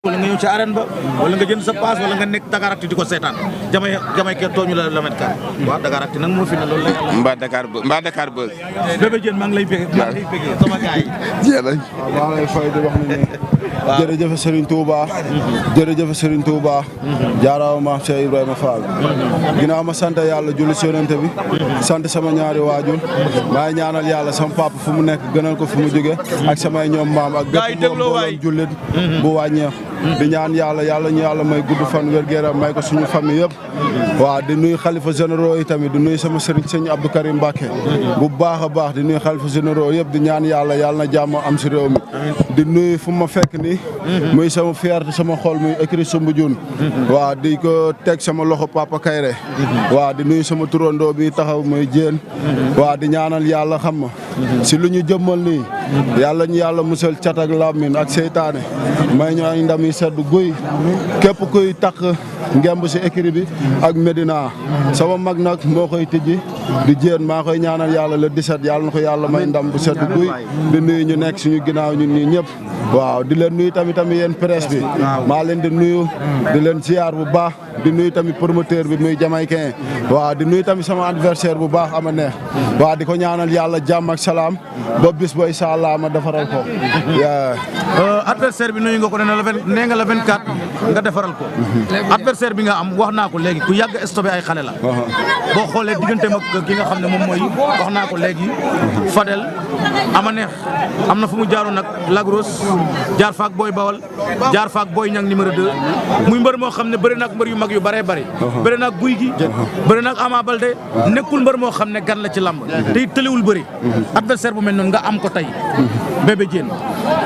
wala nga ñëw ci arène ba wala nga jënd sa paas wala nga nekk Dakaractu di ko seetaan jamay ke tooñu la la met ka waaw Dakaractu nag moo fi ne loolu la yàlla mbaa Dakar Buzz Bébé Diène maa ngi lay bëgg sama gars yi jërëjëf maa ngi lay fay di wax ni jërëjëf Serigne Touba jërëjëf Serigne Touba jaaraaw maam Cheikh Ibrahima Fall ginnaaw ma sant yàlla julli si yonent bi sant sama ñaari waajur maa ngi ñaanal yàlla sama papa fu mu nekk gënal ko fu mu jóge ak samay ñoom maam ak bépp mbooloom jullit bu wàññeex di ñaan yàlla ñu yàlla may gudd fan wér-gu-yaram may ko suñu famille yëpp waaw di nuyu xalifa généraux yi tamit di nuyu sama sëriñ sëñ Abdou Karim Mbacké bu baax a baax di nuyu xalifa généraux yëpp di ñaan yàlla na jàmm am si réew mi di nuyu fu ma fekk ni muy sama fierté sama xol muy écrit Soumbédioune waaw di ko teg sama loxo Papa Kayre waaw di nuyu sama turandoo bi taxaw muy Diène waaw di ñaanal yàlla xam ma si lu ñu jëmmal nii yàlla ñu yàlla musal cat ak làmmiñ ak seytaane may ñu ay ndam yi sedd guy képp kuy takk ngemb si écrit bi ak Medina sama mag nag moo koy tijji di Diène maa koy ñaanal yàlla le 17 yàlla na ko yàlla may ndam bu sedd guy di nuyu ñu nekk suñu ginnaaw ñun ñii ñëpp waaw di leen nuyu tamit yéen presse bi maa leen di nuyu di leen ziar bu baax di nuyu tamit promoteur bi muy Jamaïcain waaw di nuyu tamit sama adversaire bu baax ama neex waaw di ko ñaanal yàlla jàmm ak salaam ba bis ba incha allah ma defaral ko. adversaire bi nuyu nga ko nee nga la 24 nga defaral ko. adversaire bi nga am wax naa ko léegi ku yàgg stoppé ay xale la. boo xoolee digganteem ak ki nga xam ne moom mooy wax naa ko léegi Fadel ama neex am na fu mu jaaroon nag Lagros jaar faak Boy Bawal jaar faak Boy Niang numéro 2 muy mbër moo xam ne bëri na ak mbër yu mag yu bëree bëri. bëri na ak Guy gi bëri na ak Ama Baldé nekkul mbër moo xam ne gan la ci lamb te it tëliwul bëri adversaire bu mel noonu nga am ko tey Bébé Diène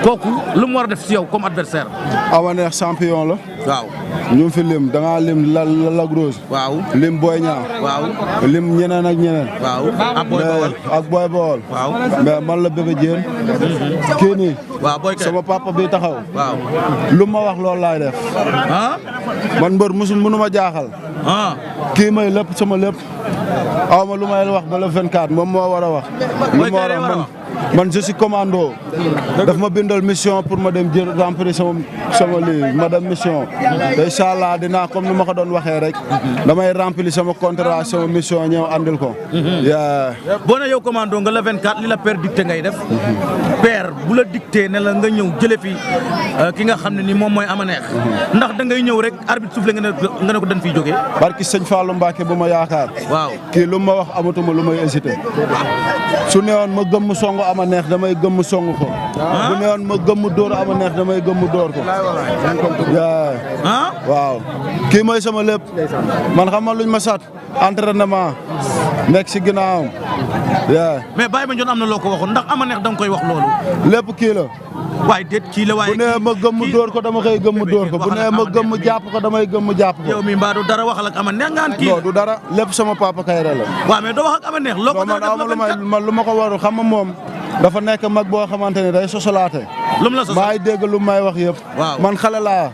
kooku lu mu war a def si yow comme adversaire. Ama neex champion la. waaw ñu fi lim da ngaa lim Lagros. waaw lim Boy Niang. waaw lim ñeneen ak ñeneen. waaw ak Boy Bawal ak Boy Bawal. waaw mais man la Bébé Diène. kii nii. waaw Boy Kay sama papa bi taxaw. waaw lu ma wax loolu laay def. man mbër mënu ma jaaxal. kii may lépp sama lépp. aw ma lu may wax ba le 24 moom moo war a wax. lu ma war a wax man je suis commando. daf ma bindal mission pour ma dem jël remplir sama lii ma dem mission. te incha allah dinaa comme ni ma ko doon waxee rek. damay remplir sama contrat sama mission ñëw andil ko. boo ne yow commando nga le 24 li la père dicté ngay def. père bu la dicté ne la nga ñëw jële fi ki nga xam ne ni moom mooy ama neex. ndax da ngay ñëw rek arbitre soufflé nga ne ko dañ fiy jógee. barki sëñ Fallou Mbacke bu ma yaakaar. waaw kii lu ma wax amatuma lu may hésité. su newoon ma gëmm songu ama neex damay gëmm songu ko. bu newoon ma gëmm dóor ama neex damay gëmm dóor ko. waaw kii mooy sama lépp. man xam ma luñ ma sat entraînement nekk si ginnaawam. mais Baye Mandione am na loo ko waxoon ndax ama neex da nga koy wax loolu. lépp kii la. waaye déet kii la waaye. bu nee ma gëmm dóor ko dama koy gëmm dóor ko bu nee ma gëmm jàpp ko damay gëmm jàpp ko. yow mi mbaa du dara waxal ak ama neex nga an kii. non du dara lépp sama papa Kayre la. waaw mais doo wax ak ama neex. loo ko dara man lu ma ko waru xam nga moom dafa nekk mag boo xamante ne day sosolaate. lu mu la sosal maay dégg lu may wax yëpp. man xale laa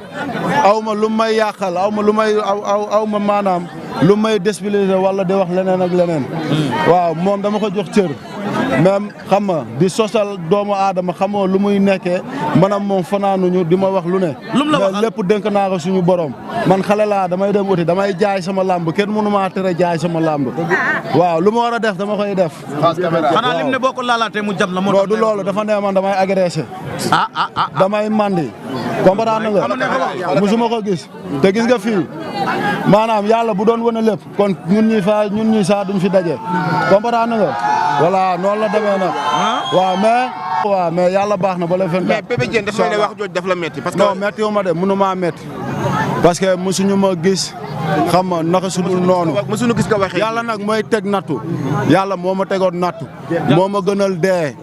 aw ma lu may yàqal aw ma lu may aw ma maanaam lu may déstabiliser wala di wax leneen ak leneen. waaw moom dama ko jox cër. même xam nga di sosal doomu aadama xamoo lu muy nekkee maanaam moom fanaanuñu di ma wax lu ne. mais lépp dénk naa ko suñu borom. man xale laa damay dem uti damay jaay sama làmb kenn mënu maa tere jaay sama làmb. waaw lu ma war a def dama koy def. xanaa lim ne boo ko laalaatee mu jam la. non du loolu dafa ne man damay agressé. damay mandi. comprendre nga musuma ko gis te gis nga fii maanaam yàlla bu doon wane lépp kon ñun ñi saa duñ fi daje comprendre nga voilà noonu la demee nag waaw mais yàlla baax na ba le 24. mais Bébé Diène dafa mel ne wax jooju daf la metti parce que non metti wu ma de mënu maa metti parce que musuñu ma gis xam nga naka su dul noonu mësuñu gis nga waxee yàlla nag mooy teg nattu yàlla moo ma tegoon nattu moo ma gënal dee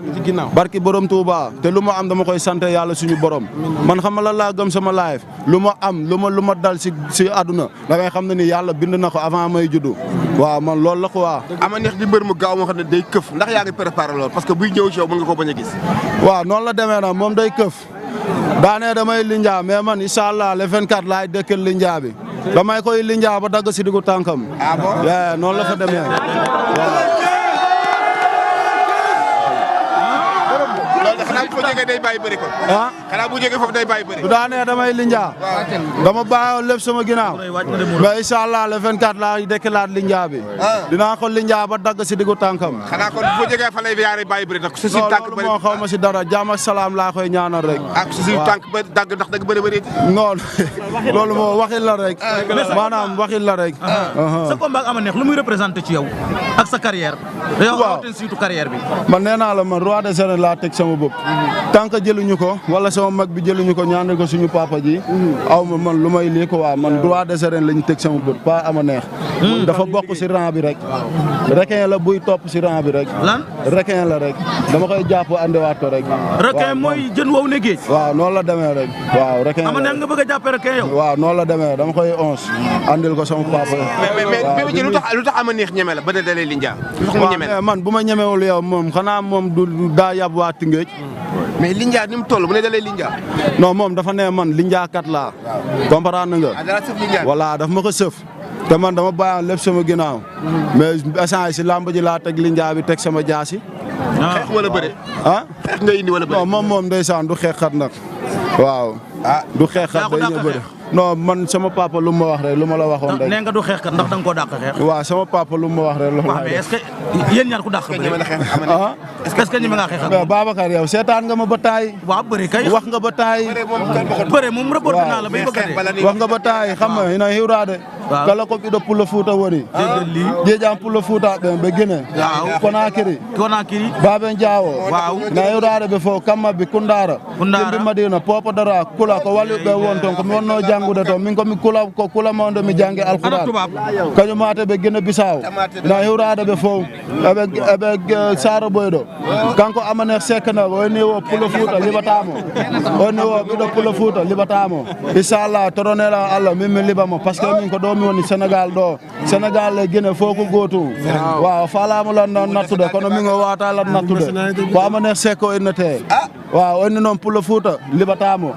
barki borom Touba te lu ma am dama koy sant yàlla suñu borom man xam nga lan laa gëm sama life lu ma am lu ma dal si àdduna da ngay xam ne ni yàlla bind na ko avant may juddu waaw man loolu la ko waa Ama Neex di mbër mu gaaw moo xam ne day këf ndax yaa ngi préparé lool parce que buy ñëw ci yow mën nga ko bañ a gis waaw noonu la demee nag moom day këf daanee damay linjaa mais man incha allah le 24 laay dëkkal linjaa bi damay koy linjaa ba dagg si diggu tànkam noonu la fa demee xanaa bu jógee day bàyyi bëri ko. xanaa bu jógee foofu day bàyyi bëri. du daanee damay linjaa. dama bàyyiwoon lépp sama ginnaaw. mais incha allah le 24 laa dekkilaat linjaa bi. dinaa ko linjaa ba dagg si diggu tànkam. xanaa kon bu jógee fa lay yaare bàyyi bëri nag. su si tànk bëri moo xaw ma si dara jàmm ak salaam laa koy ñaanal rek. ak su si tànk ba dagg ndax dagg bëri bëri. non loolu moo waxin la rek. maanaam waxin la rek. sa combat ak Ama Neex lu muy représenté ci yow ak sa carrière. waaw yow surtout carrière bi. man nee naa la man roi des arènes laa teg sama bopp. tant que jëluñu ko wala sama mag bi jëluñu ko ñaanal ko suñu papa ji. aw ma man lu may lii ko waa man roi des arènes la ñu teg sama bopp pas Ama Neex. dafa bokk si rang bi rek. requin la buy topp si rang bi rek. lan requin la rek dama koy jàpp andiwaat ko rek. requin mooy jën wow ne géej. waaw noonu la demee rek. waaw requin Ama Neex nga bëgg a jàppee requin yow. waaw noonu la demee dama koy ons andil ko sama papa. mais lu tax Ama Neex ñeme la ba da lay linjaa. lu tax mu ñeme la man bu ma ñemewul yow moom xanaa moom du daa yab waa Tëngéej. mais linjaa ni mu toll bu ne da lay linjaa. non moom dafa ne man linjaakat laa. comprendre nga. dara sëf linjaa. voilà daf ma ko sëf. te man dama bàyyi lépp sama ginnaaw. mais instant si làmb ji laa teg linjaa bi teg sama jaasi. xeex wala bëre. xeex nga indi wala bëre. non moom ndeysaan du xeexat nag. waaw. du xeexat day ñëw bëre. non man sama papa lu ma wax rek lu ma la waxoon rek. nee nga du xeex kat ndax da nga koo dàq xeex. waaw sama papa lu ma wax rek loolu. waaw mais est-ce que yéen ñaar ku dàq bëri. est-ce que ñeme nga xeex ak. mais Babacar yow seetaan nga ma ba taay. waaw bëri kay. wax nga ba taay. bëri moom reporté naa la bay bëgg a dee. wax nga ba taay xam nga ina hiwrade. waaw kala ko ɓiɗo pulla Fuuta woni. jeejam pulla Fuuta ɓen ɓe Guinée. waaw Conakry. Baben Diawo. waaw na hiwrade ɓe fof kammaɓe Kundara. Yimɓe Madina Popadara kula ko walliɓe won toon komi wonno janngude toon min komi kula mawde mi jangge alquran kañum mate ɓe Guinée Bissau na hiwrade ɓe fof eɓe Sara Boyɗo kanko Ama Neex Seck na woni o pulla Fuuta liɓatamo woni o ɓiɗo pulla Fuuta liɓatamo inchallah toronela Allah min mi liɓamo par ce que min ko ɗo mi woni Sénégal ɗo Sénégal e Guinée fof ko gotum waaw falama lan nattude kono min o wawata lan nattude ko Ama Neex Seck o innete waaw onni noon pulla Fuuta liɓatamo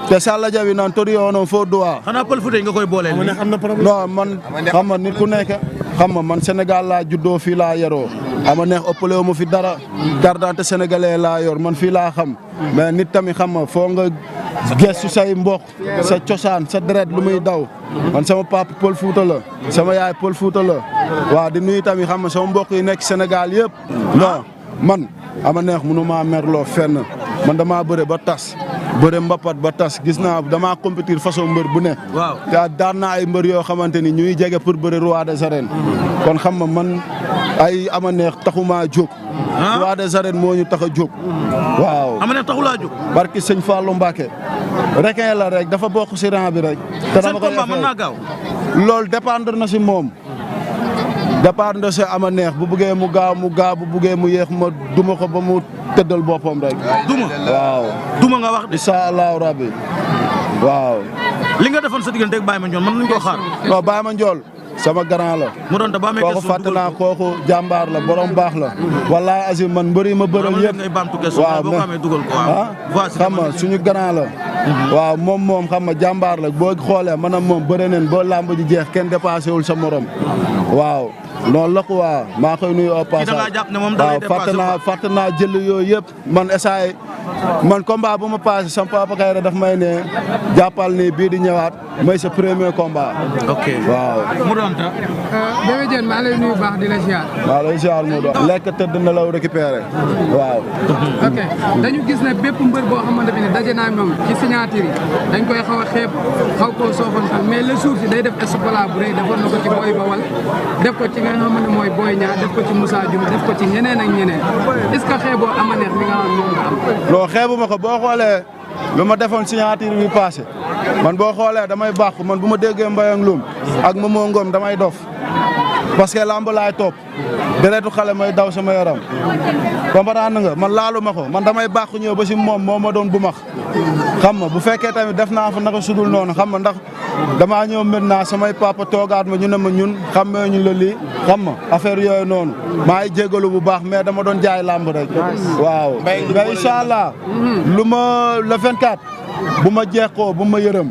te so Allah jaɓi noon tori o noon fof duwa xanaa pël Fuuta nga koy booleel nii. non man xam nga nit ku nekk xam nga man Sénégal laa juddoo fii laa yaroo Ama Neex ëppale ma fi dara carte d'identité sénégalais laa yor man fii laa xam mais nit tamit xam nga foo nga gestu say mbokk sa cosaan sa deret lu muy daw man sama papa pël Fuuta la sama yaay pël Fuuta la waaw di nuyu tamit xam nga sama mbokk yi nekk Sénégal yëpp non man Ama Neex mënu maa merloo fenn man damaa bëre ba tas bëre mbapat ba tas gis naa damaa compétir façon mbër bu ne. waaw te daan naa ay mbër yoo xamante ni ñuy jege pour bëre roi des arènes. kon xam nga man ay Ama Neex taxumaa jóg. roi des arènes moo ñu tax a jóg. waaw Ama Neex taxulaa jóg. barki sëñ Fallou Mbacké. requin la rek dafa bokk si rang bi rek. te dama koy seen combat mën naa gaaw. loolu dépendre na si moom. dépendre si Ama Neex bu buggee mu gaaw bu buggee mu yéex ma duma ko ba mu tëddal boppam rek. duma waaw. duma nga wax de. incha allahu rabbi waaw. li nga defoon sa diggante ak Baye Mandione mën nañu koo xaar. non Baye Mandione sama grand la. mu doon te ba amee kooku fàtte naa kooku jàmbaar la borom baax la. wallahi azim man mbëri ma bëral yëpp. waaw boo ko amee dugal ko waaw. xam nga suñu grand la. waaw moom xam nga jàmbaar la boo xoolee man ak moom bëre neen boo làmb ji jeex kenn dépassé wul sa morom. waaw noonu la ko waa maa koy nuyu au passage. waaw fàtte naa jël yooyu yëpp man essayé man combat bu ma passé sama papa Kayra daf may ne jàppal ni bii di ñëwaat may sa premier combat. ok waaw. mu doon ta. Bébé Diène maa lay nuyu baax di la ziar. maa lay ziar mu doon lekk tëdd na law récupéré waaw. ok dañu gis ne bépp mbër boo xamante ne daje naa ñoom ci signature yi dañ koy xaw a xeeb xaw koo soofantal mais le jour si day def exploit bu rëy defoon na ko ci Boy Bawal def ko ci nga xamante ne mooy Boy Niang def ko ci Moussa Dioum def ko ci ñeneen ak ñeneen est-ce que xeeboo Ama Neex mi nga xam moom nga am. non xeebu ma ko boo xoolee lu ma defoon signature bi passé man boo xoolee damay bàqu man bu ma déggee Mbayang Loum ak Momo Ngom damay dof parce que lamb laay topp deretu xale may daw sama yaram comprendre nga man laalu ma ko man damay bàqu ñëw ba si moom moo ma doon bu max xam nga bu fekkee tamit def naa fa naka sudul noonu xam nga ndax damaa ñëw maintenant samay papa toogaat ma ñu ne ma ñun xammee ñu la lii xam nga affaire yooyu noonu maa ngi jégalu bu baax mais dama doon jaay lamb rek waaw mais incha allah lu ma le 24 bu ma jeexoo bu ma yërëm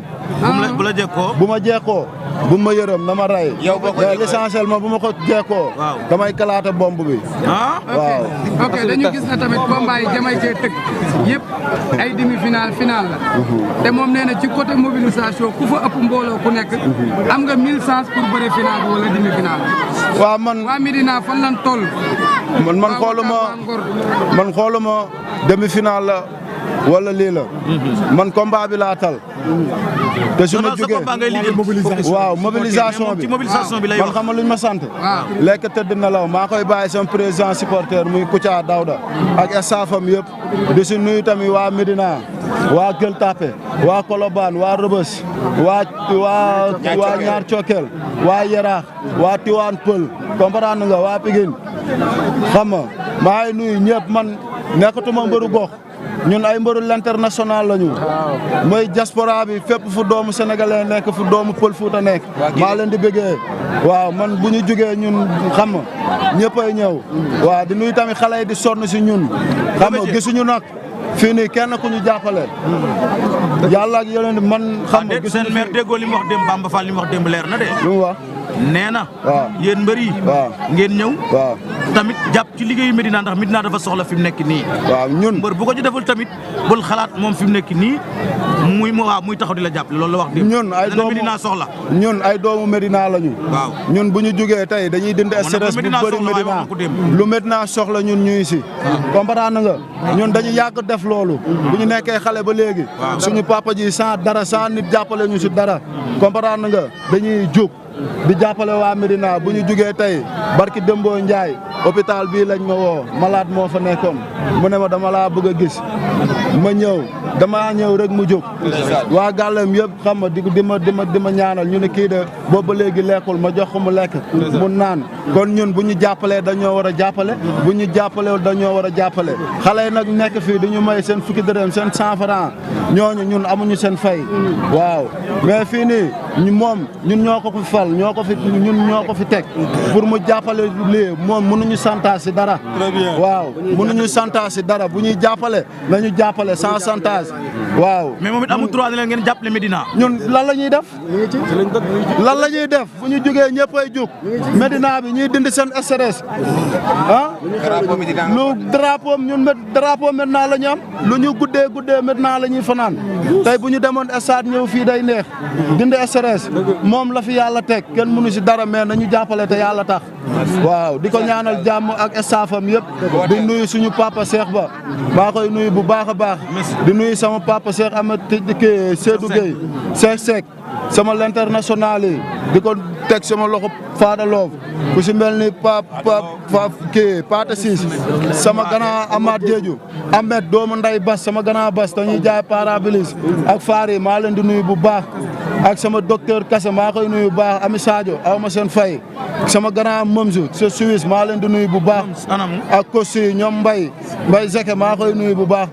bu la jekkoo bu ma jeexoo bu ma yërëm na ma rey mais l'essentiel ma bu ma ko jeexoo damay kalaate bomb bi waaw ok dañu gis na tamit combat yi Jamaïcain tëgg yëpp ay demi-finale finale la te moom nee na ci côté mobilisation ku fa ëpp mbooloo ku nekk am nga 1000 chance pour bëre finale bi wala demi-finale waaw man waa Médina fan lan toll man xooluma demi-finale la wala lii la man combat bi laa tal te su ma jógee waaw mobilisation bi man xam nga luñ ma sant lekk tëdd na law maa koy bàyyi sama président supporter muy Kouthia Daouda ak staffam yëpp di si nuyu tamit waa Médina waa Gueule Tapée waa Colobane waa Rebeuss waa Ñaar Thiokel waa Yaraax waa Tivaouane Peulh comprendre nga waa Pikine xam nga maa ngi nuyu ñëpp man nekkatuma mbëru gox ñun ay mbëru l'international lañu mooy diaspora bi fépp fu doomu sénégalais nekk fu doomu Pël Fuuta nekk maa leen di bëggee waaw man bu ñu jógee ñun xam nga ñëppay ñëw waaw di nuyu tamit xale yi di sonn si ñun xam nga gisuñu nag fii nii kenn ku ñu jàppale yàlla ak yeneen man xam nga seen maire déggoo li mu wax démb Bamba Fall li mu wax démb leer na de lu mu wax nee na waaw yéen mbër yi ngeen ñëw waaw tamit jàpp ci liggéeyu Médina ndax Médina dafa soxla fi mu nekk nii waaw ñun mbër bu ko ci deful tamit bul xalaat moom fi mu nekk nii muy taxaw di la jàppale loolu la wax démb ñun ay doomu Médina soxla ñun ay doomu Médina lañu waaw ñun bu ñu jógee tey dañuy dindi stress bu bëri Médina lu Médina soxla ñun ñuy si comprendre nga ñun dañu yàgg def loolu bu ñu nekkee xale ba léegi suñu papa ji sans dara sans nit jàppale ñu si dara comprendre nga dañuy jóg di jàppale waa Médina bu ñu jugee tey barki Dembo Ndiaye hôpital bii lañ ma woo malade moo fa nekkoon mu ne ma dama laa bëgg a gis ma ñëw damaa ñëw rek mu jóg waa gàllam yëpp xam nga di ma ñaanal ñu ne kii de boobu ba léegi lekkul ma jox ko mu lekk mu naan kon ñun bu ñu jàppalee dañoo war a jàppale bu ñu jàppalewul dañoo war a jàppale xale yi nag nekk fii di ñu may seen fukki dërëm seen 100 francs ñooñu ñun amuñu seen fay waaw mais fii nii ñun ñoo ko fi fal ñun ñoo ko fi teg pour mu jàppale lii moom mënuñu santaas si dara waaw mënuñu santaas si dara bu ñuy jàppale nañu jàppale sans santaas waaw mais moom it amul droit ne leen ngeen jàppale Médina ñun lan la ñuy def lan la ñuy def bu ñu jógee ñëppay jóg Médina bi ñuy dindi seen stress lu drapeau ñun drapeau Médina la ñu am lu ñu guddee Médina la ñuy fanaan tey bu ñu demoon stade ñëw fii day neex dindi stress moom la fi yàlla teg kenn mënu si dara mais nañu jàppale te yàlla tax waaw di ko ñaanal jàmm ak staffam yëpp di nuyu suñu papa Cheikh Ba maa koy nuyu bu baax a baax di nuyu sama papa Cheikh Ahmed Seydou Gueye Seck sama l'international yi di ko teg sama loxo Fada Loof ku si mel ni Pate Ciss sama gannaaw Amath Diédhiou Ahmed doomu nday Bas sama gannaaw Bas dañuy jaay parabilis ak faar yi maa leen di nuyu bu baax ak sama docteur Kassé maa koy nuyu bu baax Ami Sadio aw ma seen fay sama gannaaw Momsu sa Suisse maa leen di nuyu bu baax ak Kossi ñoom Mbaye Zeke maa koy nuyu bu baax